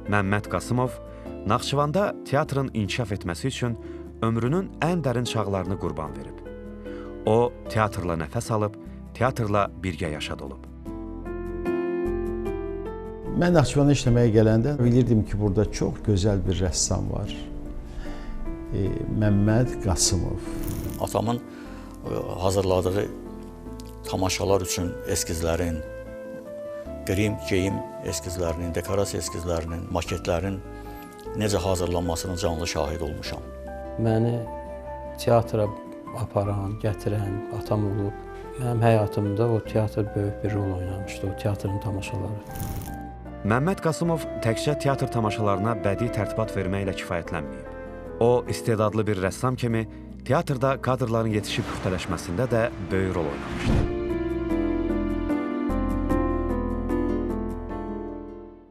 Məmməd Qasımov Naxçıvanda teatrın inkişaf etməsi üçün ömrünün ən dərin çağlarını qurban verib. O, teatrla nəfəs alıb, teatrla birgə yaşad olub. Mən Naxçıvana işləməyə gələndə bilirdim ki, burada çox gözəl bir rəssam var. Məmməd Qasımov. Atamın hazırladığı tamaşalar üçün eskizlərin, qrim, geyim eskizlərinin, dekorasiya eskizlərinin, maketlərin necə hazırlanmasının canlı şahid olmuşam. Məni teatra aparan, gətirən atam olub. Mənim həyatımda o teatr böyük bir rol oynamışdı, o teatrın tamaşaları. Məmməd Qasımov təkcə teatr tamaşalarına bədii tərtibat verməklə kifayətlənməyib. O, istedadlı bir rəssam kimi teatrda kadrların yetişib püxtələşməsində də böyük rol oynamışdı.